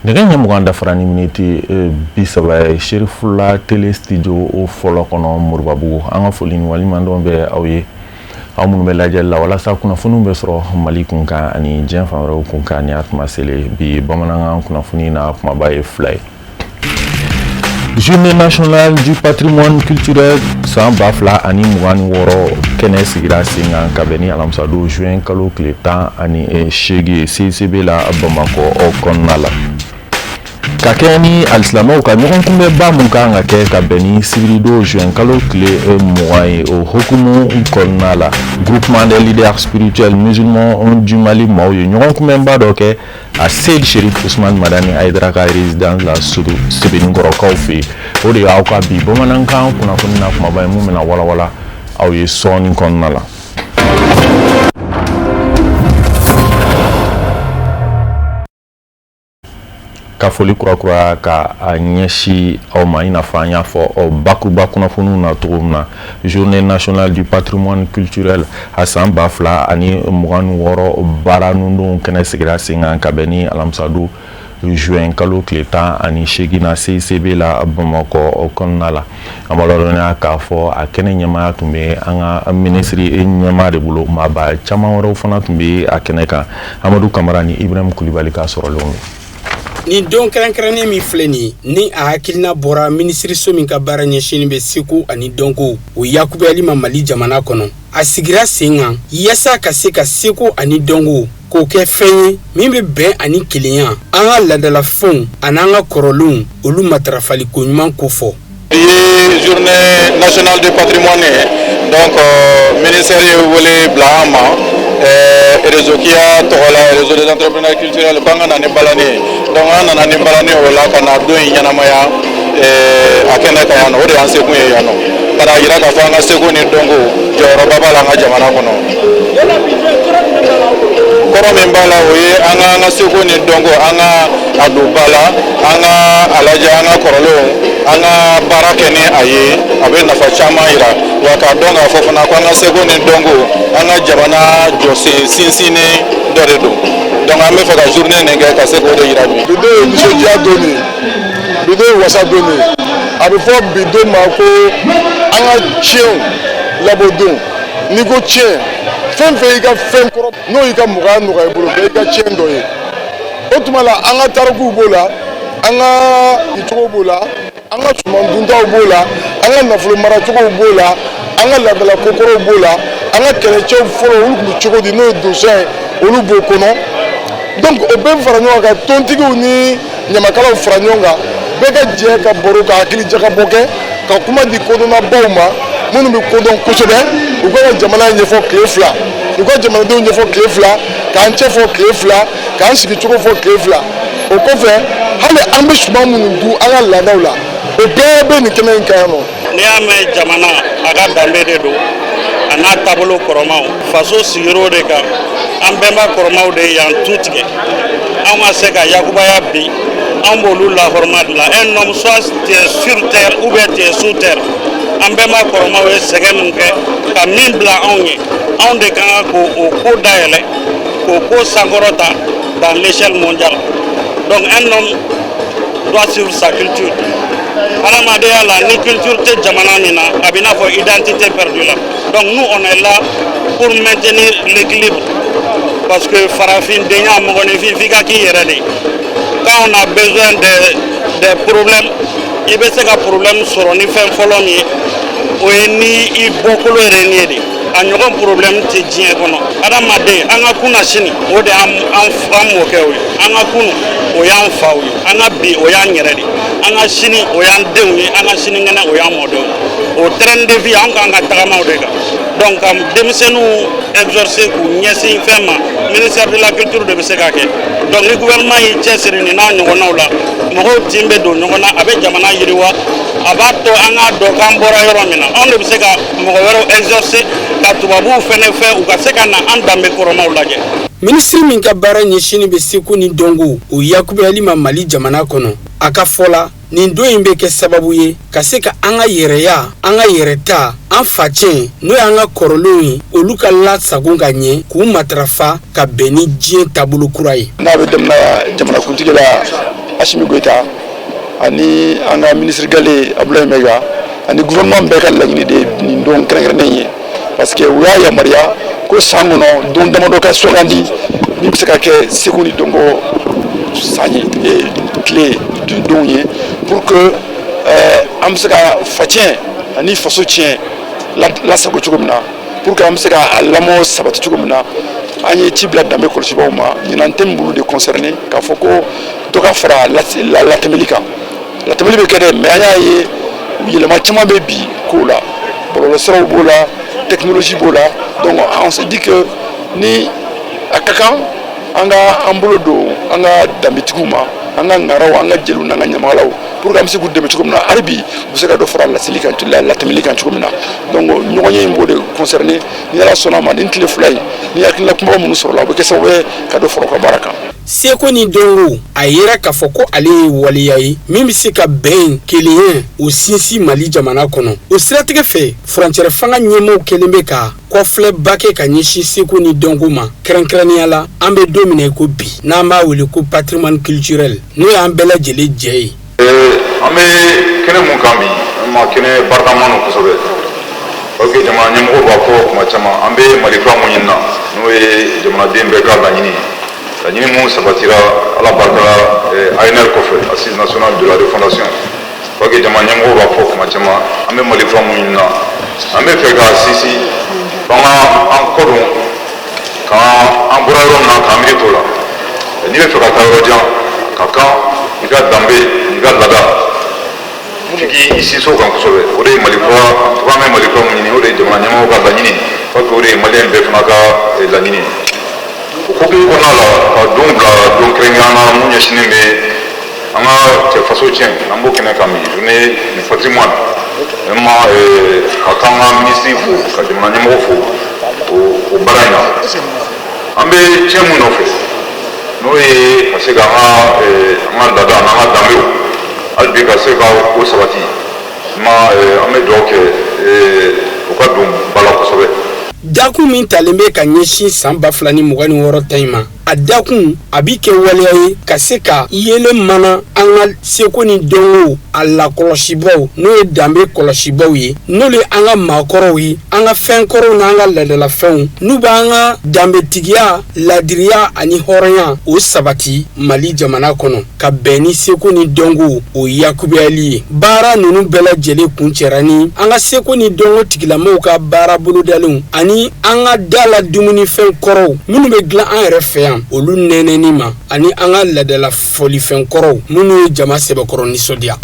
Nɛgɛ ɲɛ 20 dafara ni miniti 30 ye Serifula télé studio o fɔlɔ kɔnɔ Moribabugu. An ka foli ni waleɲumandɔn bɛ aw ye, aw minnu bɛ lajɛli la walasa kunnafoniw bɛ sɔrɔ Mali kunkan ani diɲɛ fan wɛrɛw kunkan. Ni a tuma selen bi bamanankan kunnafoni na, kumaba ye fila ye. Journée nationale du patrimoine culturel san 2026 kɛnɛ sigira sen kan ka bɛn ni alamisadon juin kalo tile 18 ye CICB la Bamakɔ kɔnɔna la, ka kɛ ni alisilamɛw ka ɲɔgɔn kunbɛnba mun kan ka kɛ ka bɛn ni sibiridon juin kalo tile 20 ye. O hukumu kɔnɔna la, groupement des leaders spirituels musulmans du Mali maaw ye ɲɔgɔn kunbɛnba dɔ kɛ a Seyid Sherif Usman Madani Hayidara ka résidence la Sebenikɔrɔkaw fɛ yen. O de y'aw ka bi bamanankan kunnafoni na kumaba ye, mun bɛna walawala aw ye sɔɔni kɔnɔna la. Ka foli kurakura ka a ɲɛsin aw ma, i n'a fɔ an y'a fɔ bakuruba kunnafoniw na cogo min na, journée nationale du patrimoine culturel a san 2026 baara nundonw kɛnɛ sigira sen kan ka bɛn ni alamisadon juin kalo tile 18 na CICB la Bamakɔ kɔnɔna la. An b'a ladɔnniya k'a fɔ a kɛnɛ ɲɛmaaya tun bɛ an ka minisiri ɲɛmaa de bolo, maaba caman wɛrɛw fana tun bɛ a kɛnɛ kan. Amadu Kamara ni Ibrahim Kulibali ka sɔrɔlenw ye. Nin don kɛrɛnkɛrɛnnen min filɛ nin, ni a hakilina bɔra minisiriso min ka baara ɲɛsinnen bɛ seko ani dɔnko o yakubayali ma Mali jamana kɔnɔ, a sigira sen kan yaasa ka se ka seko ani dɔnko k'o kɛ fɛn ye min bɛ bɛn ani kelenya, an ka laadalafɛnw an'an ka kɔrɔlenw, olu matarafali koɲuman kofɔ. Bi ye journée nationale du patrimoine ye, donc ministère ye wele bila an ma réseau KIA tɔgɔ la, réseau des entrepreneurs culturels, k'an ka na ni balani ye. Donc an nana ni balani o la ka na don in ɲɛnamaya a kɛnɛ kan yan nɔ. O de y'an sekun ye yan nɔ, ka na yira k'a fɔ an ka seko ni dɔnko jɔyɔrɔba b'a la an ka jamana kɔnɔ. Kɔrɔ min b'a la, o ye an ka an ka seko ni dɔnko, an ka a don ba la, an ka a lajɛ, an ka kɔrɔlenw, an ka baara kɛ ni a ye. A bɛ nafa caman yira wa, k'a dɔn k'a fɔ fana ko an ka seko ni dɔnko, an ka jamana jɔsen sinsinnen dɔ de don. Donc an bɛ fɛ ka journée nin kɛ ka se k'o de yira bi. Bi don ye nisɔndiya don de ye, bi don ye wasa don de ye. A bɛ fɔ bi don ma ko an ka tiɲɛw labɔ don. N'i ko tiɲɛ, fɛn fɛn y'i ka fɛn kɔrɔ, n'o y'i ka mɔgɔya nɔgɔya i bolo, bɛɛ y'i ka tiɲɛ dɔ ye. O tuma la, an ka tarikuw b'o la, an ka cogo b'o la, an ka suman duntaw b'o la, an ka nafolo maracogow b'o la, an ka laadala kokɔrɔw b'o la, an ka kɛlɛcɛw fɔlɔ, olu tun bɛ cogo di, n'o ye donsoya ye, olu b'o kɔnɔ. Donc o bɛɛ fara ɲɔgɔn kan, tontigiw ni ɲamakalaw fara ɲɔgɔn kan, bɛɛ ka jɛ ka baro, ka hakili jagabɔ kɛ, ka kuma di kodɔnnabaw ma minnu bɛ kodɔn kosɛbɛ, u ka jamana ɲɛfɔ tile 2, u ka jamanadenw ɲɛfɔ tile 2, k'an cɛ fɔ tile 2, k'an sigicogo fɔ tile 2. O kɔfɛ, hali an bɛ suman minnu dun an ka laadaw la, o bɛɛ bɛ nin kɛnɛ in kan yan nɔ. N'i y'a mɛn jamana, a ka danbe de don, a n'a taabolo kɔrɔmaw. Faso sigir'o de kan. An bɛnba kɔrɔmaw de y'an tu tigɛ, anw ka se ka yakubaya bi, anw b'olu lahɔrɔma de la. Un homme, soit tu es sur terre ou bien tu es sous terre. An bɛnba kɔrɔmaw ye sɛgɛn min kɛ ka min bila anw ye, anw de ka kan k'o ko dayɛlɛ, k'o ko sankɔrɔta dans l'échelle mondiale. Donc un homme doit suivre sa culture. Hadamadenya la, ni culture tɛ jamana min na, a bɛ i n'a fɔ identité perdue la. Donc nous, on est là pour maintenir l'équilibre, parce que farafindenya, mɔgɔninfin, f'i ka k'i yɛrɛ de. Quand on a besoin des problèmes, i bɛ se ka problème sɔrɔ ni fɛn fɔlɔ min ye, o ye ni i bɔkolo yɛrɛ ni ye de. A ɲɔgɔn problème tɛ diɲɛ kɔnɔ. Adamaden, an ka kunna sini, o de y'an an mɔkɛw ye. An ka kunu, o y'an faw ye. An ka bi, o y'an yɛrɛ de. An ka sini, o y'an denw ye. An ka sinikɛnɛ, o y'an mɔdenw ye. O train de vie, an kan ka tagama o de kan. Donc ka denmisɛnninw exhorter k'u ɲɛsin fɛn ma, ministère de la culture de bɛ se ka kɛ. Donc ni gouvernement y'i cɛsiri nin n'a ɲɔgɔnnaw la, mɔgɔw tin bɛ don ɲɔgɔn na, a bɛ jamana yiriwa, a b'a to an k'a dɔn k'an bɔra yɔrɔ min na. Anw de bɛ se ka mɔgɔ wɛrɛw exhorter ka tubabuw fɛnɛ fɛ, u ka se ka na an danbe kɔrɔmaw lajɛ. Minisiri min ka baara ɲɛsinnen bɛ seko ni dɔnko o yakubayali ma Mali jamana kɔnɔ, a ka fɔ la, nin don in bɛ kɛ sababu ye ka se ka an ka yɛrɛya, an ka yɛrɛta, an facɛn, n'o y'an ka kɔrɔlenw ye, olu ka lasago ka ɲɛ, k'u matarafa ka bɛn ni diɲɛ taabolo kura ye. N'a bɛ daminɛ jamanakuntigi la, Assimi Goïta ani an ka ministre gale Abdoulaye Maïga ani gouvernement bɛɛ ka laɲini de ye nin don kɛrɛnkɛrɛnnen ye, parce que u y'a yamaruya ko san kɔnɔ don damadɔ ka sugandi min bɛ se ka kɛ seko ni dɔnko san ye, tile donw ye, pour que an bɛ se ka facɛn ani faso tiɲɛ lasago cogo min na, pour que an bɛ se ka a lamɔ sabati cogo min na. An ye ci bila danbe kɔlɔsibaw ma ɲinan thème b'olu de concerné, k'a fɔ ko dɔ ka fara latɛmɛli kan. Latɛmɛli bɛ kɛ dɛ, mais an y'a ye yɛlɛma caman bɛ bi kow la, bɔlɔlɔsiraw b'o la, technologie b'o la. Donc on se dit que ni a ka kan an ka an bolo don an ka danbetigiw ma, an ka ŋaraw, an ka jeliw n'an ka ɲamakalaw, pour que an bɛ se k'u dɛmɛ cogo min na, hali bi u bɛ se ka dɔ fara laseli kan, latɛmɛli kan cogo min na. Donc ɲɔgɔnye in b'o de concerné. Ni Ala sɔnna a ma, nin tile 2 in ni hakilina kunbaba minnu sɔrɔla, o bɛ kɛ sababu ye ka dɔ fara u ka baara kan. Seko ni dɔnko, a yera k'a fɔ ko ale ye waleya ye min bɛ se ka bɛn, kelenya o sinsin Mali jamana kɔnɔ. O siratigɛ fɛ, furancɛrɛ fanga ɲɛmaaw kɛlen bɛ ka kɔfilɛba kɛ ka ɲɛsin seko ni dɔnko ma, kɛrɛnkɛrɛnnenya la an bɛ don min na i ko bi, n'an b'a wele ko patrimoine culturel, n'o y'an bɛɛ lajɛlen jɛ ye. An bɛ kɛnɛ mun kan bi, ma kɛnɛ barikama don kosɛbɛ, parce que jamana ɲɛmɔgɔw b'a fɔ kuma caman, an bɛ Mali kura mun ɲini na, n'o ye jamanaden bɛɛ ka laɲini ye, laɲini mun sabatira Ala barika la ANR kɔfɛ, Assise nationale de la refondation, parce que jamana ɲɛmɔgɔw b'a fɔ kuma caman, an bɛ Mali kura mun ɲini na, an bɛ fɛ k'a sinsin f'an ka an kɔ don, k'an bɔra yɔrɔ min na, k'an miiri t'o la. N'i bɛ fɛ ka taa yɔrɔ jan, ka kan i ka danbe, i ka laada, f'i k'i sinsin o kan kosɛbɛ. O de ye Mali kura, en tout cas an bɛ Mali kura mun ɲini, o de ye jamana ɲɛmɔgɔw ka laɲini, parce que o de ye maliyɛn bɛɛ fana ka laɲini ye. O hukumu kɔnɔna la, ka don bila don kɛrɛnkɛrɛn na mun ɲɛsinnen bɛ an ka cɛ faso tiɲɛ, an b'o kɛnɛ kan bi, journée du patrimoine, vraiment ka k'an ka minisiri fo, ka jamana ɲɛmɔgɔ fo o baara in na. An bɛ tiɲɛ mun nɔfɛ, n'o ye ka se ka an ka laada n'an ka danbew hali bi ka se ka o sabati, ma an bɛ dugawu kɛ o ka don ba la kosɛbɛ. Dakun min talen bɛ ka ɲɛsin san 2026 ta in ma, a dakun a bi kɛ waleya ye ka se ka yelen mana an ka seko ni dɔnko a lakɔlɔsibaw, n'o ye danbe kɔlɔsibaw ye, n'olu ye an ka maakɔrɔw ye, an ka fɛnkɔrɔw n'an ka laadalafɛnw, n'u b'an ka danbetigiya, ladiriya ani hɔrɔnya o sabati Mali jamana kɔnɔ, ka bɛn ni seko ni dɔnko o yakubuyali ye. Baara ninnu bɛɛ lajɛlen kuncɛra ni an ka seko ni dɔnko tigilamɔgɔw ka baara bolodalenw ani an ka da la dumunifɛn kɔrɔw minnu bɛ dilan an yɛrɛ fɛ yan, olu nɛnɛni ma, ani an ka laadala fɔlifɛn kɔrɔw minnu ye jama sɛbɛkɔrɔ nisɔndiya.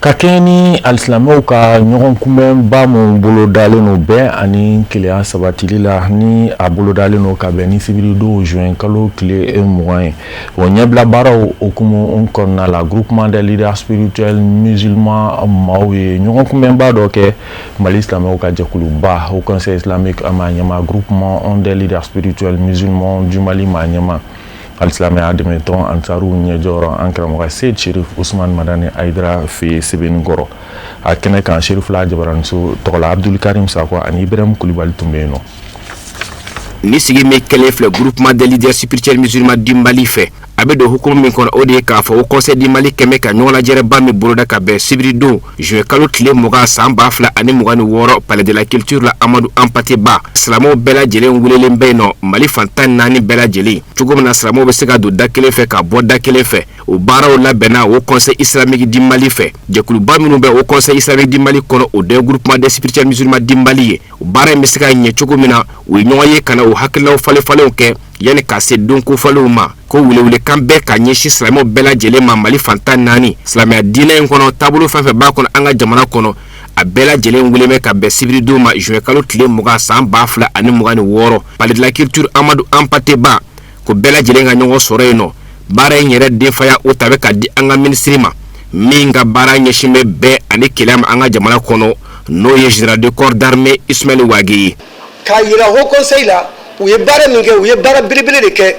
Ka kɛɲɛ ni alisilamɛw ka ɲɔgɔn kunbɛnba min bolodalen don bɛn ani kelenya sabatili la, ni a bolodalen don ka bɛn ni sibiridon juin kalo tile 20 ye, o ɲɛbila baaraw hukumu kɔnɔna la, groupement des leaders spirituels musulmans maaw ye ɲɔgɔn kunbɛnba dɔ kɛ Mali silamɛw ka jɛkuluba Haut Conseil islamique maa ɲɛmaa, groupement des leaders spirituels musulmans du Mali maa ɲɛmaa, alisilamɛya dɛmɛtɔn Ansaru ɲɛjɔyɔrɔ, an karamɔgɔ Seyid Sherif Usman Madani Hayidara fɛ yen Sebenikɔrɔ. A kɛnɛ kan, Serifula Jabaraniso tɔgɔ la, Abdul Karim Sakɔ ani Ibrahim Kulibali tun bɛ yen nɔ. Ni sigi min kɛlen filɛ groupement des leaders spirituels musulmans du Mali fɛ, a bɛ don hukumu min kɔnɔ, o de ye k'a fɔ Haut Conseil du Mali kɛmɛ ka ɲɔgɔn lajɛrɛba min boloda ka bɛn sibiridon juin kalo tile 20 san 2026, palais de la culture la, Amadu Anpate Ba. Silamɛw bɛɛ lajɛlen welelen bɛ yen nɔ, Mali fan 14 bɛɛ lajɛlen, cogo min na silamɛw bɛ se ka don da kelen fɛ ka bɔ da kelen fɛ. O baaraw labɛnna Haut Conseil islamique du Mali fɛ. Jɛkuluba minnu bɛ Haut Conseil islamique du Mali kɔnɔ, o dɔ ye groupement des spirituels musulmans du Mali ye. O baara in bɛ se ka ɲɛ cogo min na, u ye ɲɔgɔn ye ka na o hakilinaw falenfalenw kɛ yanni ka se don kofɔlenw ma, ko welewelekan bɛɛ ka ɲɛsin silamɛw bɛɛ lajɛlen ma Mali fan 14. Silamɛya diinɛ in kɔnɔ, taabolo fɛn fɛn b'a kɔnɔ an ka jamana kɔnɔ, a bɛɛ lajɛlen wele bɛ ka bɛn sibiridon ma juin kalo tile 20 san 2026, palais de la culture Amadu Anpate Ba, ko bɛɛ lajɛlen ka ɲɔgɔn sɔrɔ yen nɔ. Baara in yɛrɛ denfaya o ta bɛ ka di an ka minisiri ma min ka baara ɲɛsin bɛ bɛn ani kelenya ma an ka jamana kɔnɔ, n'o ye général de corps d'armée Ismaël Wagué ye. K'a yira Haut Conseil la, u ye baara min kɛ, u ye baara belebele de kɛ.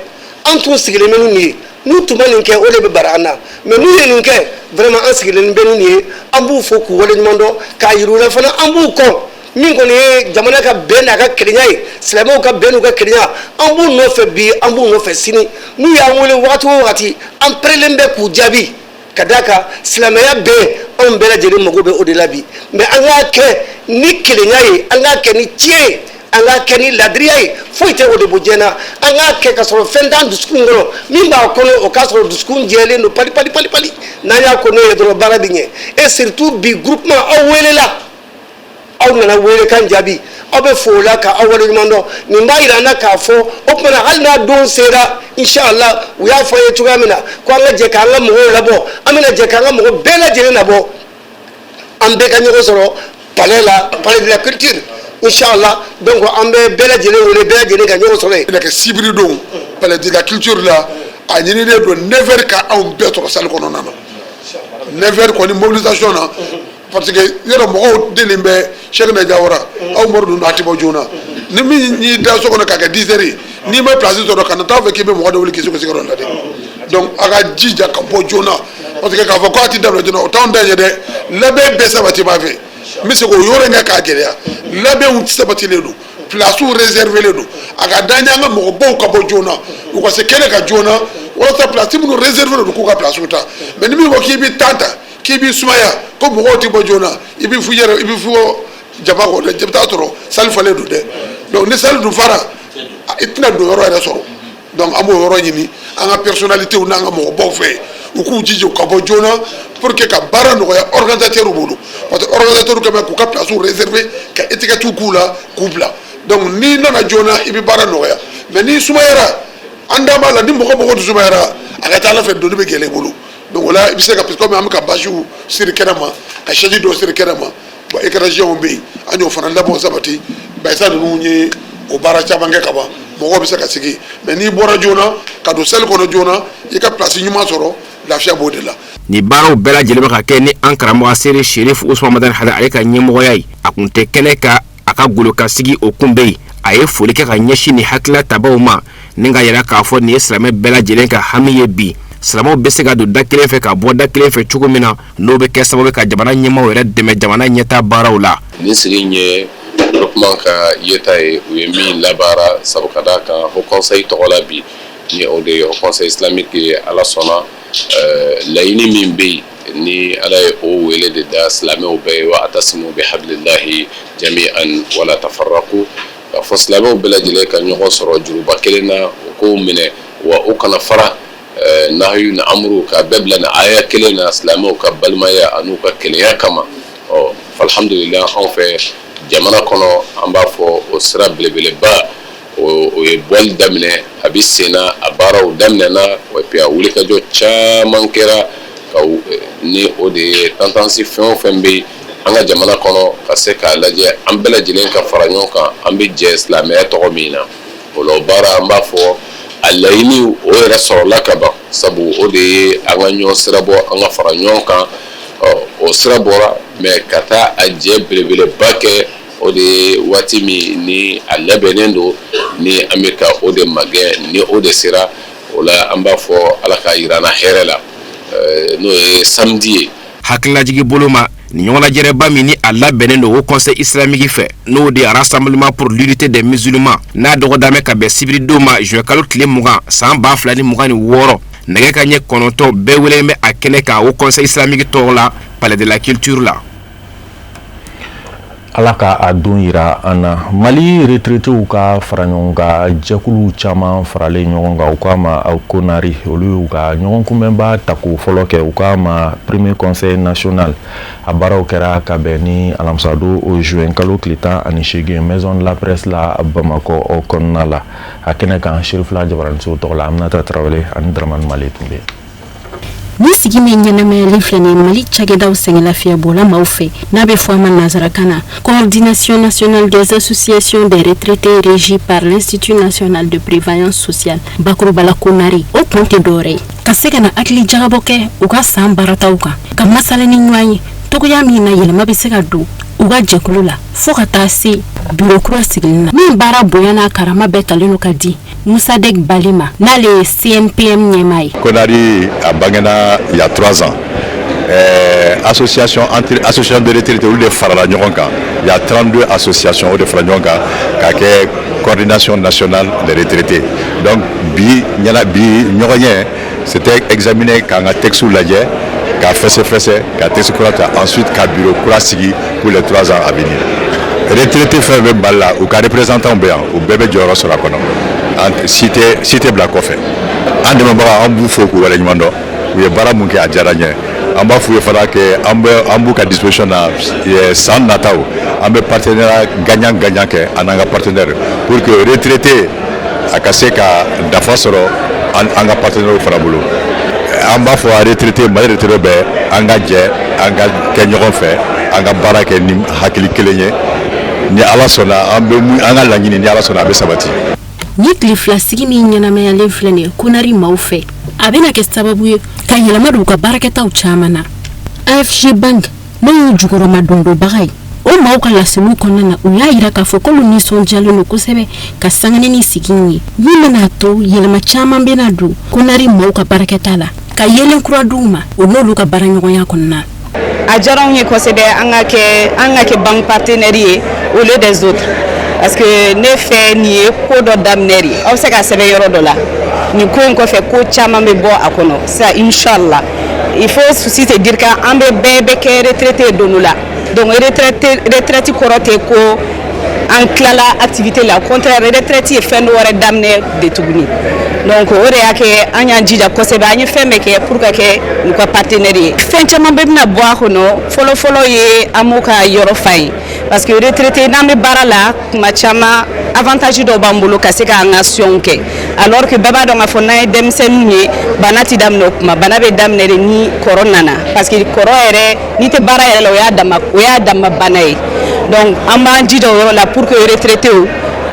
An tun sigilen bɛ nin ye, n'u tun ma nin kɛ, o de bɛ bara an na, mais n'u ye nin kɛ, vraiment an sigilen bɛ nin ye. An b'u fo k'u waleɲuman dɔn, k'a yir'u la fana an b'u kɔ. Min kɔni ye jamana ka bɛn n'a ka kelenya ye, silamɛw ka bɛn n'u ka kelenya, an b'u nɔfɛ bi, an b'u nɔfɛ sini. N'u y'an wele wagati o wagati, an pɛrɛlen bɛ k'u jaabi, ka d'a kan silamɛya bɛn, anw bɛɛ lajɛlen mago bɛ o de la bi. Mais an k'a kɛ ni kelenya ye, an k'a kɛ ni tiɲɛ ye, an k'a kɛ ni ladiriya ye. Foyi tɛ o de bɔ diɲɛ na. An k'a kɛ ka sɔrɔ fɛn t'an dusukun kɔnɔ. Min b'a kɔnɔ, o k'a sɔrɔ dusukun jɛlen don pali pali pali pali. N'an y'a ko n'o ye dɔrɔn, baara bɛ ɲɛ. Et surtout bi, groupement, aw welela, aw nana wele kan jaabi, aw bɛ fo o la ka aw waleɲuman dɔn. Nin b'a yira an na k'a fɔ o tuma na, hali n'a don sera, inshallah, u y'a fɔ an ye cogoya min na ko an ka jɛ k'an ka mɔgɔw labɔ, an bɛna jɛ k'an ka mɔgɔ bɛɛ lajɛlen labɔ, an bɛɛ ka ɲɔgɔn sɔrɔ palais la, palais de la culture, inshallah. Donc an bɛ bɛɛ lajɛlen wele, bɛɛ lajɛlen ka ɲɔgɔn sɔrɔ yen. Bɛna kɛ sibiri don, palais de la culture la. A ɲinilen don 9 heures ka anw bɛɛ sɔrɔ salle kɔnɔna na. 9 heures kɔni, mobilisation na, parce que yɔrɔ mɔgɔw deli bɛ Cheickna Diawara, aw mɔri ninnu, a tɛ bɔ joona. Ni min y'i da so kɔnɔ k'a kɛ 10 heures ye, n'i ma place sɔrɔ, kana taa fɛ k'i bɛ mɔgɔ dɔ wuli k'i sigi sigiyɔrɔ la dɛ. Donc a ka jija ka bɔ joona, parce que k'a fɔ k'a ti daminɛ joona, o t'anw ta ye dɛ. Labɛn bɛɛ sabati b'a fɛ. N bɛ se k'o yɔrɔ in kɛ k'a gɛlɛya. Labɛnw sabatilen don, place réservé don. A ka d'an ye an ka mɔgɔbaw ka bɔ joona, u ka se kɛnɛ ka joona, walasa place minnu réservé don, k'u ka place ta. Mais ni min ko k'i bɛ temps ta, k'i b'i sumaya ko mɔgɔw ti bɔ joona, i bɛ fu yɛrɛ, i bɛ fu jama kɔ dɛ. I bɛ taa sɔrɔ salle falen don dɛ. Donc ni salle dun fara, i tɛna don yɔrɔ yɛrɛ sɔrɔ. Donc an b'o yɔrɔ ɲini an ka personnalités n'an ka mɔgɔbaw fɛ, u k'u jija u ka bɔ joona pour que ka baara nɔgɔya organisateur bolo, parce que organisateur kɛ bɛ k'u ka place réservé, ka étiquette k'u la k'u bila. Donc n'i nana joona, i bɛ baara nɔgɔya. Mais n'i sumayara, an da b'a la, ni mɔgɔ mɔgɔ sumayara, a ka ca ala fɛ, doni bɛ gɛlɛya i bolo. Donc o la, i bɛ se ka, comme an bɛ ka bâchew siri kɛnɛ ma, ka chaise dɔw siri kɛnɛ ma, bon, écran géant bɛ yen, an y'o fana labɛnw sabati. Bayisa ninnu ye o baara caman kɛ ka ban, mɔgɔw bɛ se ka sigi. Mais n'i bɔra joona ka don salle kɔnɔ joona, i ka place ɲuman sɔrɔ, lafiya b'o de la. Nin baaraw bɛɛ lajɛlen bɛ ka kɛ ni an karamɔgɔ Sere Sherif Usman Madani Hayidara, ale ka ɲɛmɔgɔya ye. A kun tɛ kɛnɛ ka a ka golokansigi o kun bɛ yen. A ye foli kɛ ka ɲɛsin nin hakilila tabaw ma, ni ka yira k'a fɔ nin ye silamɛ bɛɛ lajɛlen ka hami ye bi, silamɛw bɛ se ka don da kelen fɛ ka bɔ da kelen fɛ cogo min na, n'o bɛ kɛ sababu ka jamana ɲɛmaaw yɛrɛ dɛmɛ jamana ɲɛta baaraw la. Nin sigi in ye groupement ka yeta ye, u ye min labaara, sabu ka d'a kan Haut Conseil tɔgɔ la bi, ni o de ye Haut Conseil islamique ye. Ala sɔnna, laɲini min bɛ yen, ni Ala ye o wele de da silamɛw bɛɛ ye, wa atasimu bi hablillahi jami'an wala tafarraqu, k'a fɔ silamɛw bɛɛ lajɛlen ka ɲɔgɔn sɔrɔ juruba kelen na, u k'o minɛ wa u kana fara. Nahayu ni amuru ka bɛɛ bila ni aya kelen na, silamɛw ka balimaya an'u ka kelenya kama. Ɔ, alhamdulillah, anw fɛ jamana kɔnɔ, an b'a fɔ o sira belebeleba o ye bɔli daminɛ, a bɛ sen na, a baaraw daminɛna. Et puis a wulikajɔ caman kɛra ka ni o de ye tendance fɛn o fɛn bɛ yen an ka jamana kɔnɔ, ka se k'a lajɛ an bɛɛ lajɛlen ka fara ɲɔgɔn kan, an bɛ jɛ silamɛya tɔgɔ min na. O la, o baara, an b'a fɔ a laɲini o yɛrɛ sɔrɔla ka ban, sabu o de ye an ka ɲɔgɔn sira bɔ, an ka fara ɲɔgɔn kan. Ɔ, o sira bɔra, mais ka taa a jɛ belebeleba kɛ, o de ye waati min ni a labɛnnen don, ni an bɛ ka o de magɛn, ni o de sera o la, an b'a fɔ Ala ka yira an na hɛrɛ la, n'o ye samedi ye. Hakililajigi bolo ma, nin ɲɔgɔnlajɛrɛba min ni a labɛnnen don Haut Conseil islamique fɛ, n'o de ye Rassemblement pour l'unité des musulmans, n'a dɔgɔdamɛ ka bɛn sibiridon ma, juin kalo tile 20, san 2026, nɛgɛ ka ɲɛ 9, bɛɛ wele bɛ a kɛnɛ kan Haut Conseil islamique tɔgɔ la, palais de la culture la. Ala ka a don yira an na. Mali retraitéw ka fara ɲɔgɔn kan jɛkulu caman faralen ɲɔgɔn kan, u k'a ma CONARI, olu y'u ka ɲɔgɔn kunbɛnba tako fɔlɔ kɛ, u k'a ma premier conseil national. A baaraw kɛra ka bɛn ni alamisadon o juin kalo tile 18, maison de la presse la, Bamakɔ o kɔnɔna la. A kɛnɛ kan, Serifila Jabaranisow tɔgɔ la, Aminata Tarawele ani Dramani Male tun bɛ yen. Ni sigi min ɲɛnamayalen filɛ nin ye Mali cakɛdaw sɛgɛnlafiyɛbɔla maaw fɛ, n'a bɛ fɔ a ma nansarakan na Coordination nationale des associations des retraités régie par l'Institut national de prévoyance sociale, bakurubala CONARI, o kun tɛ dɔwɛrɛ ye ka se ka na hakili jagabɔ kɛ u ka san baarataw kan, ka masala ni ɲɔgɔn ye togoya min na yɛlɛma bɛ se ka don u ka jɛkulu la, fo ka taa se biro kura sigili na min baara bonya n'a karama bɛɛ talen don ka di Musadek Balima, n'ale ye CNPM ɲɛmaa ye. CONARI a bangena il y a 3 ans. Association entre association de retraité, olu de farala ɲɔgɔn kan. Il y a 32 associations, o de fara ɲɔgɔn kan k'a kɛ Coordination nationale des retraités. Donc bi ɲɛna, bi ɲɔgɔn ye, c'était examiner k'an ka texte lajɛ, k'a fɛsɛfɛsɛ, ka texte kura ta, ensuite ka bureau kura sigi pour les 3 ans à venir. Retraité fɛn fɛn bɛ Mali la, u ka représentant bɛ yan, u bɛɛ bɛ jɔyɔrɔ sɔrɔ a kɔnɔ, an si tɛ si tɛ bila kɔfɛ. An dɛmɛbagaw, an b'u fo k'u waleɲuman dɔn. U ye baara mun kɛ, a diyara n ye. An b'a f'u ye fana que an bɛ an b'u ka disposition na. San nataw, an bɛ partenariat gagnant gagnant kɛ an n'an ka partenaire pour que retraité a ka se ka nafa sɔrɔ an ka partenaire fana bolo. An b'a fɔ retraité, Mali retraité bɛɛ, an ka jɛ, an ka kɛ ɲɔgɔn fɛ, an ka baara kɛ ni hakili kelen ye. Ni Ala sɔnna, an bɛ an ka laɲini, ni Ala sɔnna, a bɛ sabati. Ni tile 2 sigi min ɲɛnamayalen filɛ nin ye Konari maaw fɛ, a bɛna kɛ sababu ye ka yɛlɛma don u ka baarakɛtaw caman na. AFG Bank, n'o y'u jukɔrɔma dondonbaga ye, o maaw ka laseliw kɔnɔna na, u y'a yira k'a fɔ k'olu nisɔndiyalen don kosɛbɛ ka sangani ni sigi in ye, min bɛna to yɛlɛma caman bɛna don Konari maaw ka baarakɛta la, ka yelen kura d'u ma o n'olu ka baaraɲɔgɔnya kɔnɔna. A diyara anw ye kosɛbɛ an ka kɛ banque partenaire ye au lieu des autres, parce que ne fɛ, nin ye ko dɔ daminɛ de ye. Aw bɛ se ka sɛbɛn yɔrɔ dɔ la, nin ko in kɔfɛ, ko caman bɛ bɔ a kɔnɔ sisan, inchallah. Il faut aussi se dire que an bɛ bɛɛ bɛ kɛ retraité ye don dɔ la. Donc retraite kɔrɔ tɛ ko an tilala activité la, au contraire, retraite ye fɛn dɔ wɛrɛ daminɛ de tuguni. Donc o de y'a kɛ an y'an jija kosɛbɛ, an ye fɛn bɛɛ kɛ pour ka kɛ u ka partenaire ye. Fɛn caman bɛɛ bɛna bɔ a kɔnɔ. Fɔlɔ fɔlɔ ye an b'u ka yɔrɔ fa ye, parce que retraité, n'an bɛ baara la, tuma caman avantage dɔw b'an bolo ka se k'an ka soins kɛ, alors que bɛɛ b'a dɔn k'a fɔ n'an ye denmisɛnninw ye, bana ti daminɛ o kuma. Bana bɛ daminɛ de ni kɔrɔ nana, parce que kɔrɔ yɛrɛ, n'i tɛ baara yɛrɛ la, o y'a dama bana ye. Donc an b'an jija o yɔrɔ la pour que retraités,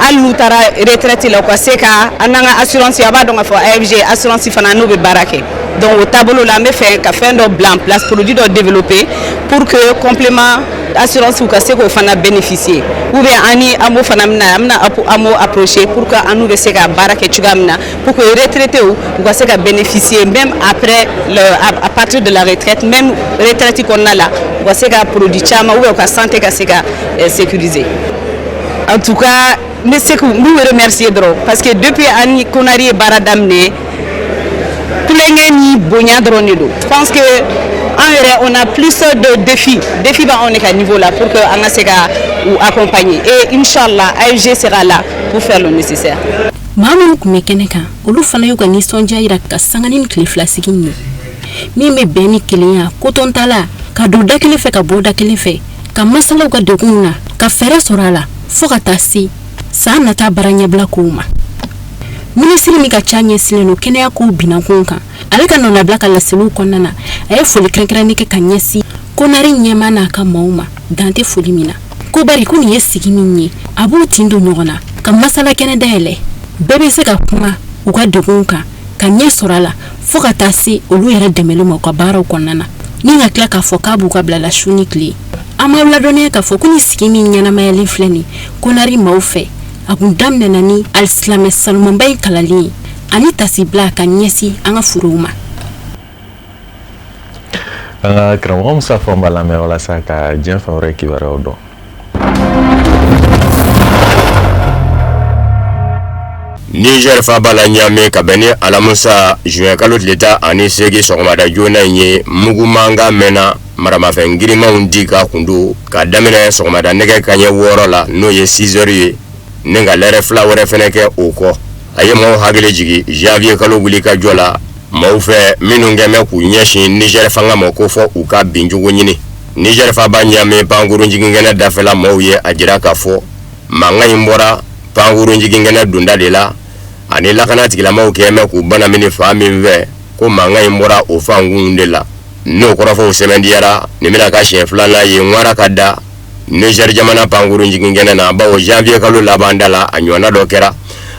hali n'u taara retraite la, u ka se ka an n'an ka assurance, a b'a dɔn k'a fɔ AFG assurance fana, n'o bɛ baara kɛ. Donc o taabolo la, an bɛ fɛ ka fɛn dɔ bila en place, produit dɔ développer pour que complément assurance, u ka se k'o fana bénéficier, ou bien an ni AMO fana bɛna, an bɛna AMO approcher pour que an n'u bɛ se ka baara kɛ cogoya min na, pour que retraités, u ka se ka bénéficier même après le à partir de la retraite, même retraite kɔnɔna la, u ka se ka produit caman ou bien u ka santé ka se ka sécuriser. En tout cas, n bɛ se k'u n b'u remercier dɔrɔn, parce que depuis an ni Konari ye baara daminɛ, tulonkɛ ni bonya dɔrɔn de don. Je pense que an yɛrɛ, on a plus de défis, défi b'anw de ka niveau la pour que an ka se ka u accompagner, et inchallah, AFG sera là pour faire le nécessaire. Maa minnu tun bɛ kɛnɛ kan, olu fana y'u ka nisɔndiya yira ka sanga ni tile 2 sigi in ye, min bɛ bɛn ni kelenya kotɔntala, ka don da kelen fɛ, ka bɔ da kelen fɛ, ka masalaw ka degunw na, ka fɛɛrɛ sɔrɔ a la, fɔɔ ka taa se san nata baara ɲɛbila kow ma. Minisiri min ka ca ɲɛsinnen don kɛnɛya kow binakun kan, ale ka nɔnabila ka laseliw kɔnɔna na, a ye foli kɛrɛnkɛrɛnni kɛ ka ɲɛsin Konari ɲɛma n'a ka maaw ma, dan tɛ foli min na, ko bari ko nin ye sigi min ye, a b'u tin don ɲɔgɔn na ka masala kɛnɛ dayɛlɛ, bɛɛ bɛ se ka kuma u ka degunw kan, ka ɲɛ sɔrɔ a la, fɔɔ ka taa se olu yɛrɛ dɛmɛli ma u ka baaraw kɔnɔna na, ni ka tila k'a fɔ k'a b'u ka bilala su ni tile. An b'aw ladɔnniya k'a fɔ ko ni sigi min ɲɛnamayalen filɛ nin Konari maaw fɛ, a kun daminɛna ni alisilamɛ sanumanba in kalalen ye ani tasibila ka ɲɛsin an ka forow ma. An ka karamɔgɔ Musa Fɔnba lamɛn walasa ka diɲɛ fɛn wɛrɛ kibaruyaw dɔn. Niger faaba la Ɲame, ka bɛn ni alamisa juin kalo tile 18 sɔgɔmada joona in ye, mugu mankan mɛnna, maramafɛn girimanw di ka kun don ka daminɛ sɔgɔmada nɛgɛ kaɲɛ 6 la, n'o ye 6 heures ye, ni ka lɛrɛ 2 wɛrɛ fɛnɛ kɛ o kɔ. A ye maaw hakili jigin janvier kalo wuli ka jɔ la maaw fɛ minnu kɛn bɛ k'u ɲɛsin Niger fanga ma ko fɔ u ka bincogo ɲini. Niger faaba Ɲame pankurun jiginkɛnɛ dafɛla maaw ye a jira k'a fɔ mankan in bɔra pankurun jiginkɛnɛ donda de la, ani lakana tigilamaaw kɛn bɛ k'u banamini fan min fɛ, ko mankan in bɔra o fankunw de la. N'o kɔrɔfɔw sɛmɛntiyara, nin bɛna ka siɲɛ filanan ye ŋwara ka da Niger jamana pankurun jiginkɛnɛ na, bawo janvier kalo laban da la, a ɲɔgɔnna dɔ kɛra,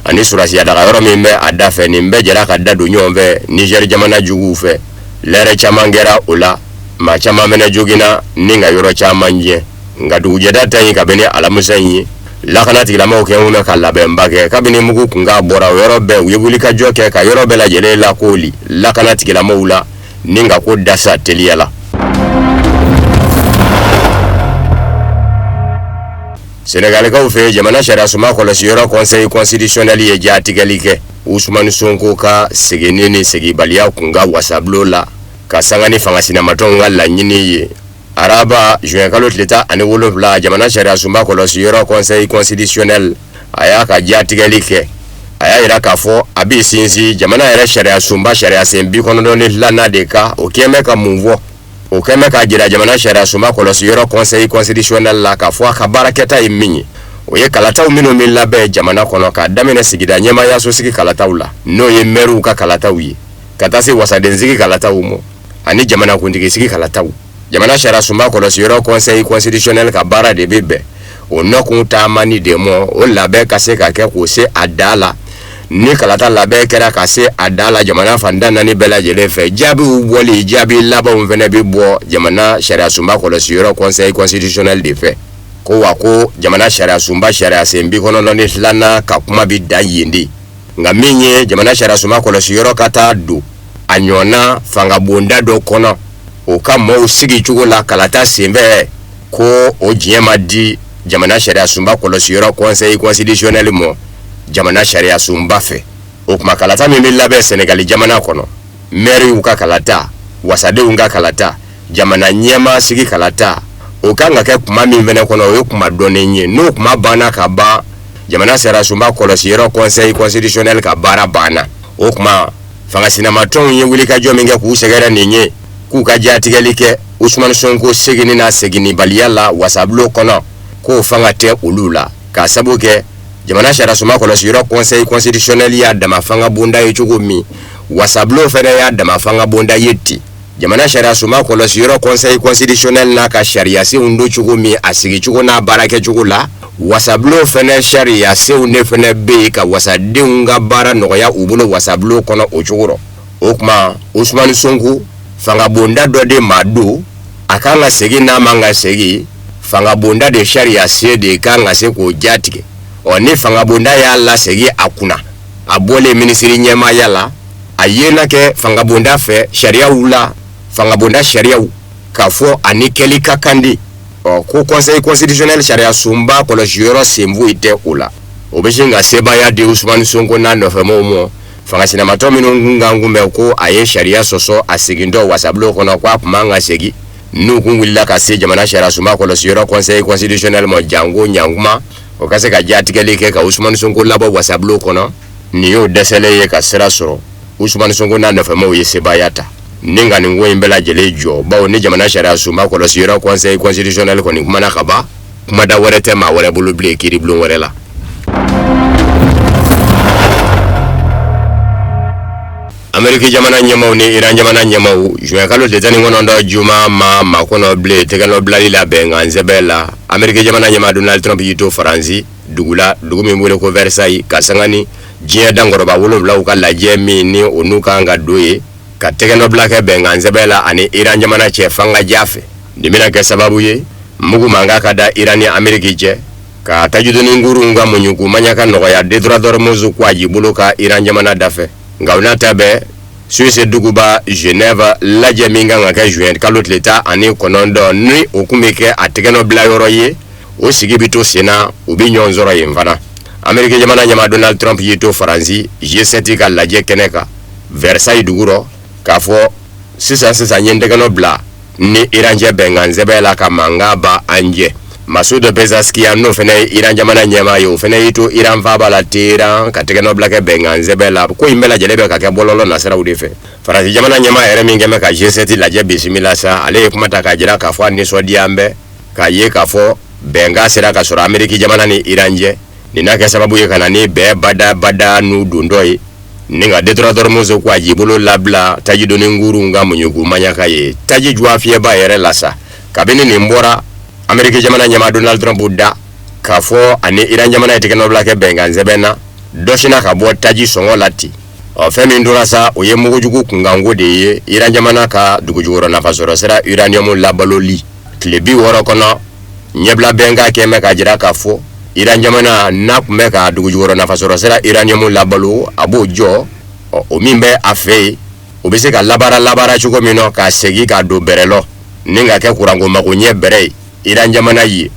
ani surasiya daga yɔrɔ min bɛ a da fɛ, nin bɛɛ jɛra ka da don ɲɔgɔn fɛ Niger jamana juguw fɛ. Lɛrɛ caman kɛra o la, maa caman fɛnɛ joginna ni ka yɔrɔ caman tiɲɛ. Nka dugujɛda ta in, ka bɛn ni alamisa in ye, lakana tigilamaaw kɛn bɛ ka labɛnba kɛ. Kabini mugu kunkan bɔra, o yɔrɔ bɛɛ u ye wulikajɔ kɛ ka yɔrɔ bɛɛ lajɛlen lakooli lakana tigilamaaw la, ni ka ko dasa teliya la. Senegalikaw fɛ jamana sariyasunba kɔlɔsiyɔrɔ conseil constitutionnel ye jatigɛli kɛ Usumani Sonko ka seginni ni segibaliya kunkan wasabulon la ka sanga ni fanga sinamatɔnw ka laɲini ye araba juin kalo tile 17 jamana sariyasunba kɔlɔsiyɔrɔ conseil constitutionnel a y'a ka jatigɛli kɛ a y'a jira k'a fɔ a b'i sinsin jamana yɛrɛ sariyasunba sariyasen 92nan de kan o kɛn bɛ ka mun fɔ o kɛn bɛ k'a jira jamana sariyasunba kɔlɔsiyɔrɔ conseil constitutionnel la k'a fɔ a ka baarakɛta ye min ye o ye kalataw minnu bɛ labɛn jamana kɔnɔ k'a daminɛ sigida ɲɛmaayasosigi kalataw la n'o ye mɛriw ka kalataw ye ka taa se wasadensigi kalataw ma ani jamanakuntigisigi kalataw jamana sariyasunba kɔlɔsiyɔrɔ conseil constitutionnel ka baara de bɛ bɛn o nɔkun taamani de ma o labɛn ka se ka kɛ k'o se a dan la ni kalata labɛn kɛra ka se a dan la jamana fan tan naani bɛɛ lajɛlen fɛ jaabiw bɔli jaabi labanw fana bɛ bɔ jamana sariyasunba kɔlɔsiyɔrɔ conseil constitutionnel de fɛ ko wa ko jamana sariyasunba sariyasen 92nan ka kuma bɛ dan yen de nka min ye jamana sariyasunba kɔlɔsiyɔrɔ ka taa don a ɲɔgɔnna fangabonda dɔ kɔnɔ o ka maaw sigi cogo la kalata senfɛ ko o diɲɛ ma di jamana sariyasunba kɔlɔsiyɔrɔ conseil constitutionnel ma jamana sariyasunba fɛ o tuma kalata min bɛ labɛn sɛnɛgali jamana kɔnɔ mɛriw ka kalata wasadenw ka kalata jamana ɲɛmaa sigi kalata o kan ka kɛ kuma min fana kɔnɔ o ye kuma dɔnnen ye n'o kuma banna ka ban jamana sariyasunba kɔlɔsiyɔrɔ conseil constitutionnel ka baara banna o tuma fanga sinamatɔnw ye wulikajɔ min kɛ k'u sɛgɛrɛ nin ye k'u ka jatigɛli kɛ Usumani Sonko seginni n'a seginnibaliya la wasabulon kɔnɔ k'o fanga tɛ olu la k'a sabu kɛ jamana sariyasunba kɔlɔsiyɔrɔ conseil constitutionnel y'a dama fanga bonda ye cogo min wasabulon fana y'a dama fanga bonda ye ten jamana sariyasunba kɔlɔsiyɔrɔ conseil constitutionnel n'a ka sariyasenw don cogo min a sigicogo n'a baarakɛcogo la wasabulon fana sariyasenw de fana bɛ yen ka wasadenw ka baara nɔgɔya u bolo wasabulon kɔnɔ o cogo rɔ o tuma Usumani Sonko fangabonda dɔ de ma don a kan ka segin n'a man ka segin fangabonda de sariyasen de kan ka se k'o jatigɛ ɔ ni fangabonda y'a lasegin a kunna a bɔlen minisiri ɲɛmaaya la a ye na kɛ fangabonda fɛ sariyaw la fangabonda sariyaw k'a fɔ a ni kɛli ka kan di ɔ ko conseil constitutionnel sariyasunba kɔlɔsiyɔrɔ sen foyi tɛ o la o bɛ sin ka sebaaya di Usumani Sonko n'a nɔfɛmɔgɔw ma fanga sinamatɔ minnu kun kan kunbɛn ko a ye sariya sɔsɔ a segintɔ wasabulon kɔnɔ ko a tun man ka segin n'u kun wulila ka se jamana sariyasunba kɔlɔsiyɔrɔ conseil constitutionnel ma janko ɲankuma o ka se ka jatigɛli kɛ ka Usumani Sonko labɔ wasabulon kɔnɔ nin y'o dɛsɛlen ye ka sira sɔrɔ Usumani Sonko n'a nɔfɛmɔgɔw ye sebaaya ta ni ka nin ko in bɛɛ lajɛlen jɔ bawo ni jamana sariyasunba kɔlɔsiyɔrɔ conseil constitutionnel kɔni kumana ka ban kumada wɛrɛ tɛ maa wɛrɛ bolo bilen kiiribulon wɛrɛ la Ameriki jamana ɲɛmaaw ni Iran jamana ɲɛmaaw juin kalo tile 19 juma ma makɔnɔ bilen tɛgɛnɔbilali la bɛnkan sɛbɛn la Ameriki jamana ɲɛmaa Donald Trump y'i to Faransi dugu la dugu min wele ko Versailles ka sanga ni diɲɛ dankɔrɔba wolonwulaw ka lajɛ min ni o n'u kan ka don ye ka tɛgɛnɔbila kɛ bɛnkan sɛbɛn la ani Iran jamana cɛ fanga ja fɛ nin bɛna kɛ sababu ye mugu mankan ka da Iran ni Ameriki cɛ ka tajidoni kurunw ka muɲuku maɲaka nɔgɔya détroit d'Ormuz kwaji bolo ka Iran jamana dafɛ nka o n'a ta bɛɛ Suisse duguba Genève lajɛ min kan ka kɛ juin kalo tile 19 ni o kun bɛ kɛ a tɛgɛnɔbila yɔrɔ ye o sigi bɛ to senna u bɛ ɲɔgɔn sɔrɔ yen fana Ameriki jamana ɲɛmaa Donald Trump y'i to Faransi G7 ka lajɛ kɛnɛ kan Versailles dugu rɔ k'a fɔ sisan sisan n ye n tɛgɛnɔ bila ni Iran cɛ bɛnkan sɛbɛn la ka mankan ban an cɛ Masoud Pezeshkian n'o fana ye Iran jamana ɲɛmaa ye o fana y'i to Iran faaba la Téhéran ka tɛgɛnɔbila kɛ bɛnkan sɛbɛn la ko in bɛɛ lajɛlen bɛ ka kɛ bɔlɔlɔ nasiraw de fɛ Faransi jamana ɲɛmaa yɛrɛ min kɛn bɛ ka G7 lajɛ bisimila sa ale ye kuma ta k'a jira k'a fɔ a nisɔndiyalen bɛ k'a ye k'a fɔ bɛnkan sera ka sɔrɔ Ameriki jamana ni Iran cɛ nin n'a kɛ sababu ye ka na ni bɛn badabada n'u dontɔ ye ni ka détroit d'Ormuz kwaji bolo labila tajidoni kurunw ka muɲuku maɲaka ye taji juwa fiyɛba yɛrɛ la sa kabini nin bɔra Ameriki jamana ɲɛmaa Donald Trump da k'a fɔ ani Iran jamana ye tɛgɛnɔbila kɛ bɛnkan sɛbɛn na dɔ sinna ka bɔ taji sɔngɔ la ten ɔ fɛn min tora sa o ye mugujugu kunkanko de ye Iran jamana ka dugujukɔrɔ nafasɔrɔ sira uranium labaloli tile 60 kɔnɔ ɲɛbila bɛnkan kɛn bɛ k'a jira k'a fɔ Iran jamana n'a tun bɛ ka dugujukɔrɔ nafasɔrɔ sira uranium labalo a b'o jɔ o min bɛ a fɛ yen o bɛ se ka labaara labaara cogo min na ka segin ka don bɛrɛ lɔ ni ka kɛ kuranko magoɲɛ bɛrɛ ye Iran jamana ye.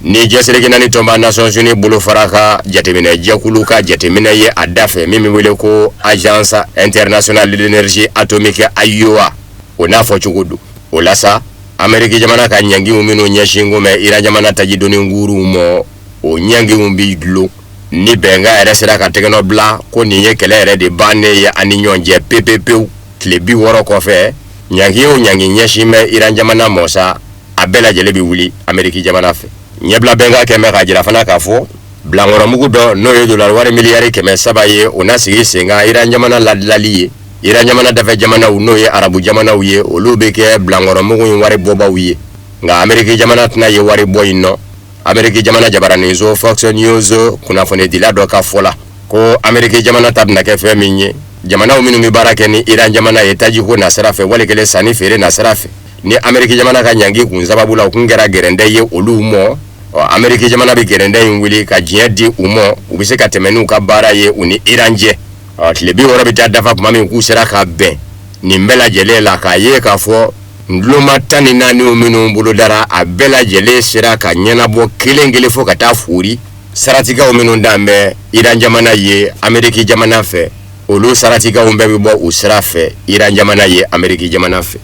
Ni diɲɛ seleke naani tɔnba Nations Unies bolofara ka jateminɛ jɛkulu ka jateminɛ ye a da fɛ min bɛ wele ko Agence internationale de l'énergie atomique AIEA, o n'a fɔ cogo don. O la sa, Ameriki jamana ka ɲangiw minnu ɲɛsin kun bɛ Iran jamana tajidoni nkuuruw ma, o ɲangiw bi dulon ni bɛnkan yɛrɛ sera ka tɛgɛnɔ bila ko nin ye kɛlɛ yɛrɛ de bannen ye ani ɲɔgɔn cɛ pepepewu. Tile 60 kɔfɛ, ɲangi o ɲangi ɲɛsin bɛ Iran jamana mɔ sa, a bɛɛ lajɛlen bɛ wuli Ameriki jamana fɛ. Ɲɛbila bɛnkan kɛn bɛ k'a jira fana k'a fɔ bilankɔrɔmugu dɔ, n'o ye dolari wari miliyari 300 ye, o na sigi sen kan Iran jamana ladilali ye. Iran jamana dafɛ jamanaw, n'o ye arabu jamanaw ye, olu bɛ kɛ bilankɔrɔmugu in wari bɔbaw ye, nka Ameriki jamana tɛna ye wari bɔ in nɔ. Ameriki jamana jabaraninso Fox News kunnafonidila dɔ ka fɔ la ko Ameriki jamana ta bɛna kɛ fɛn min ye, jamanaw minnu bɛ baara kɛ ni Iran jamana ye tajiko nasira fɛ, wali kelen sanni feere nasira fɛ, ni Ameriki jamana ka ɲangi kun sababu la u kun kɛra gɛrɛndɛ ye olu mɔ, ɔ Ameriki jamana bɛ gɛrɛndɛ in wuli ka diɲɛ di u mɔ, u bɛ se ka tɛmɛ n'u ka baara ye u ni Iran cɛ. Ɔ tile 60 bɛ taa dafa tuma min k'u sera ka bɛn nin bɛɛ lajɛlen la, k'a ye k'a fɔ nduloma 14 minnu bolodara, a bɛɛ lajɛlen sera ka ɲɛnabɔ kelen kelen fo ka taa foori. Saratigaw minnu dan bɛ Iran jamana ye Ameriki jamana fɛ, olu saratigaw bɛɛ bɛ bɔ u sira fɛ Iran jamana ye Ameriki jamana fɛ.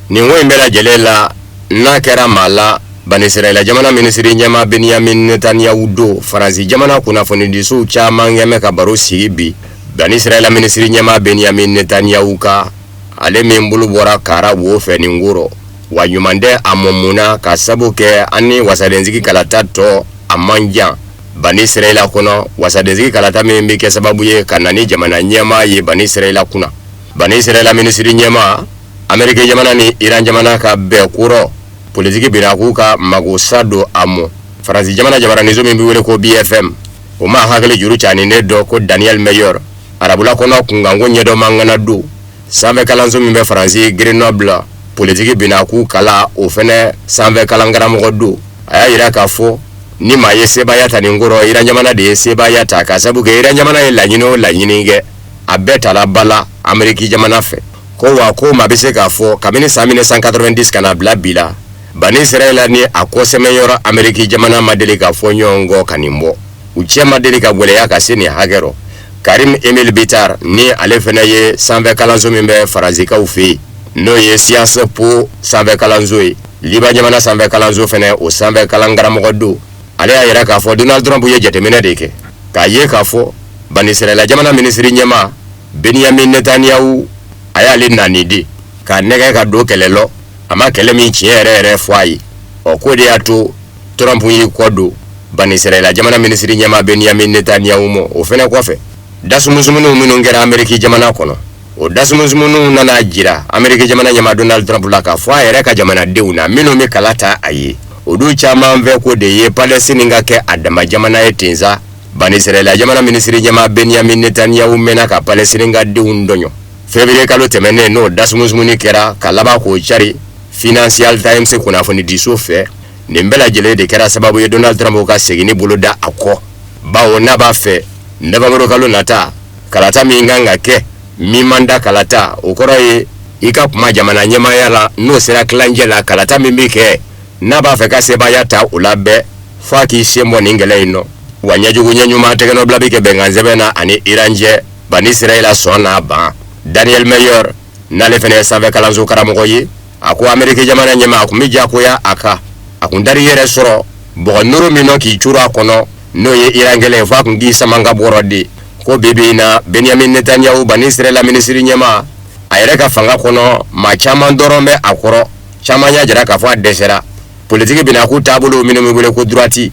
Nin ko in bɛɛ lajɛlen la, n'a kɛra maa la, Banisirayila jamana minisiri ɲɛmaa Benyamin Netanyahu don. Faransi jamana kunnafonidisow caman kɛn bɛ ka baro sigi bi Banisirayila minisiri ɲɛmaa Benyamin Netanyahu kan, ale min bolo bɔra kara wo fɛ nin ko rɔ, wa ɲuman tɛ a mɔ mun na, ka sabu kɛ an ni wasadensigi kalata tɔ a man jan Banisirayila kɔnɔ, wasadensigi kalata min bɛ kɛ sababu ye ka na ni jamana ɲɛmaa ye Banisirayila kunna. Banisirayila minisiri ɲɛmaa, Ameriki jamana ni Iran jamana ka bɛn ko rɔ politiki binakun ka magosa don a mɔ. Faransi jamana jabaraninso min bɛ wele ko BFM, o maa hakili juru caaninen dɔ ko Daniel Mayor, arabula kɔnɔ kunkanko ɲɛdɔnma ŋana don, sanfɛ kalanso min bɛ Faransi Grenoble politiki binakun kalan, o fɛnɛ sanfɛ kalankaramɔgɔ don. A y'a yira k'a fɔ ni maa ye sebaaya ta nin ko rɔ, Iran jamana de ye sebaaya ta, ka sabu kɛ Iran jamana ye laɲini o laɲini kɛ, a bɛɛ tala ba la Ameriki jamana fɛ. Ko wa ko maa bɛ se k'a fɔ kabini san 1990 ka na bila bi la, Banisirayila ni a kɔsɛmɛyɔrɔ Ameriki jamana ma deli ka fɔ ɲɔgɔn kɔ ka nin bɔ, u cɛ ma deli ka gwɛlɛya ka se nin hakɛ rɔ. Karim Emile Bitar, ni ale fɛnɛ ye sanfɛ kalanso min bɛ Faransikaw fɛ yen, n'o ye Sciences Po sanfɛ kalanso ye, Liban jamana sanfɛ kalanso fɛnɛ, o sanfɛ kalankaramɔgɔ don, ale y'a yira k'a fɔ Donald Trump ye jateminɛ de kɛ k'a ye k'a fɔ Banisirayila jamana minisiri ɲɛmaa Benyamin Netanyahu, a y'ale nani de k'a nɛgɛ ka don kɛlɛ lɔ, a ma kɛlɛ min tiɲɛ yɛrɛ yɛrɛ fɔ a ye. Ɔ k'o de y'a to Trump y'i kɔ don Banisirayila jamana minisiri ɲɛmaa Benyamin Netanyahu mɔ. O fɛnɛ kɔfɛ, dasumusumunuw minnu kɛra Ameriki jamana kɔnɔ, o dasumusumunuw nana jira Ameriki jamana ɲɛmaa Donald Trump la k'a fɔ a yɛrɛ ka jamanadenw na minnu bɛ kala ta a ye, olu caman fɛ ko de ye Palestine ka kɛ a dama jamana ye ten sa. Banisirayila jamana minisiri ɲɛmaa Benyamin Netanyahu mɛnna ka Palestine ka denw dɔɲɔ. Février kalo tɛmɛnen, n'o dasumusumuni kɛra ka laban k'o cari Financial Times kunnafonidiso fɛ, nin bɛɛ lajɛlen de kɛra sababu ye Donald Trump ka seginni boloda a kɔ, bawo n'a b'a fɛ novembre kalo nata kalata min kan ka kɛ mi-mandat kalata, o kɔrɔ ye i ka kuma jamana ɲɛmaaya la, n'o sera tilancɛ la, kalata min bɛ kɛ, n'a b'a fɛ ka sebaaya ta o la bɛɛ fo a k'i sen bɔ nin kɛlɛ in nɔ. Wa ɲɛjugu ɲɛɲuman tɛgɛnɔbila bɛ kɛ bɛnkansɛbɛn na ani Iran cɛ, Banisirayila sɔn n'a ban. Daniel Mayor, n'ale fana ye sanfɛ kalanso karamɔgɔ ye, a ko Ameriki jamana ɲɛmaa a kun bɛ diyagoya a kan, a kun taar'i yɛrɛ sɔrɔ bɔgɔ noro min nɔ k'i curu a kɔnɔ, n'o ye Iran kɛlɛ ye, fo a kun k'i saman ka bɔrɔ de. Ko bi bi in na, Benyamin Netanyahu, Banisirayila minisiri ɲɛmaa, a yɛrɛ ka fanga kɔnɔ maa caman dɔrɔn bɛ a kɔrɔ, caman y'a jira k'a fɔ a dɛsɛra politiki binakun taabolo minnu bɛ wele ko droite,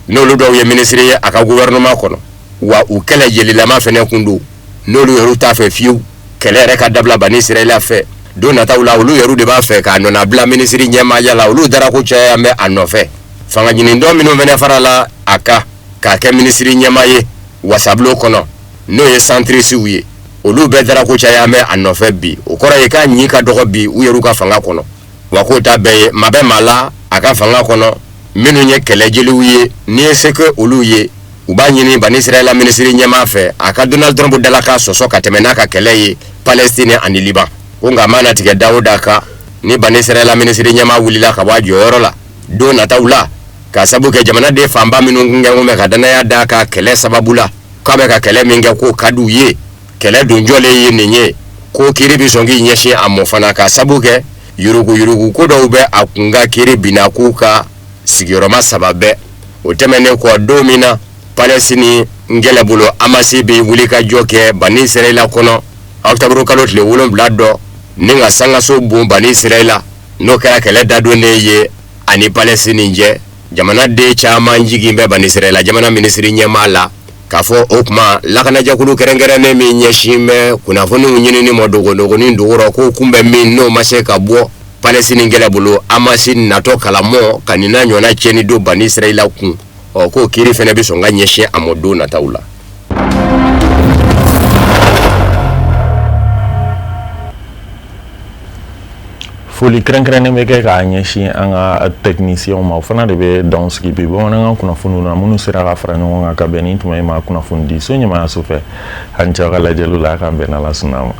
n'olu dɔw ye minisiri ye a ka gouvernement kɔnɔ, wa u kɛlɛ jelilama fɛnɛ kun don, n'olu yɛrɛ t'a fɛ fiyewu kɛlɛ yɛrɛ ka dabila Banisirayila fɛ don nataw la. Olu yɛrɛ de b'a fɛ k'a nɔnabila minisiri ɲɛmaaya la, olu darako caya bɛ a nɔfɛ. Fanga ɲinitɔn minnu fɛnɛ farala a kan k'a kɛ minisiri ɲɛmaa ye wasabulon kɔnɔ, n'o ye centristew ye, olu bɛɛ darako caya bɛ a nɔfɛ bi. O kɔrɔ ye k'a ɲi ka dɔgɔ bi u yɛrɛ ka fanga kɔnɔ. Wa k'o ta bɛɛ ye maa bɛ maa la a ka fanga kɔnɔ minnu ye kɛlɛjeliw ye, n'i ye se kɛ olu ye. U b'a ɲini Bani Israɛla minisiri ɲɛmaa fɛ a ka Donald Trump dalakan sɔsɔ ka tɛmɛ n'a ka kɛlɛ ye Palestine ani Liban. Ko nka a mana tigɛ da o da kan, ni Bani Israɛla minisiri ɲɛmaa wulila ka bɔ a jɔyɔrɔ la don nataw la, k'a sabu kɛ jamanaden fanba minnu kun kɛlen bɛ ka danaya d'a ka kɛlɛ sababu la, k'a bɛ ka kɛlɛ min kɛ k'o ka d'u ye, kɛlɛ don jɔlen ye nin ye, ko kiri bɛ sɔn k'i ɲɛsin a mɔ fana, k'a sabu kɛ yuruguyurugu ko dɔw bɛ a kun ka kiri binna k'u ka sigiyɔrɔma saba bɛɛ. O tɛmɛnen kɔ, don min na Palestine kɛlɛbolo Hamasi bɛ wulikajɔ kɛ Bani Israɛla kɔnɔ ɔkutɔburu kalo tile 7 dɔ ni ka sangaso bon Bani Israɛla, n'o kɛra kɛlɛ dadonnen ye ani Palestine cɛ, jamanaden caman jigin bɛ Bani Israɛla jamana minisiri ɲɛmaa la k'a fɔ o tuma lakanajɛkulu kɛrɛnkɛrɛnnen min ɲɛsin bɛ kunnafoniw ɲinini ma dogodogonin dugukɔrɔ, k'o kun bɛ min n'o ma se ka bɔ Palestine kɛlɛbolo Hamasi natɔ kalamɔ ka nin n'a ɲɔgɔnna tiɲɛni don Bani Israɛla kun. Ɔ, k'o kiri fana bɛ sɔn ka ɲɛsin a ma don nataw la. Foli kɛrɛnkɛrɛnnen bɛ kɛ k'a ɲɛsin an ka tɛkinisiyɛnw ma. O fana de bɛ dan sigi bi bamanankan kunnafoniw na minnu sera ka fara ɲɔgɔn kan ka bɛn ni tuma in ma kunnafoni di so ɲɛmaayaso fɛ. An cɛ ka lajɛliw la, a k'an bɛn n'Ala sɔnna a ma.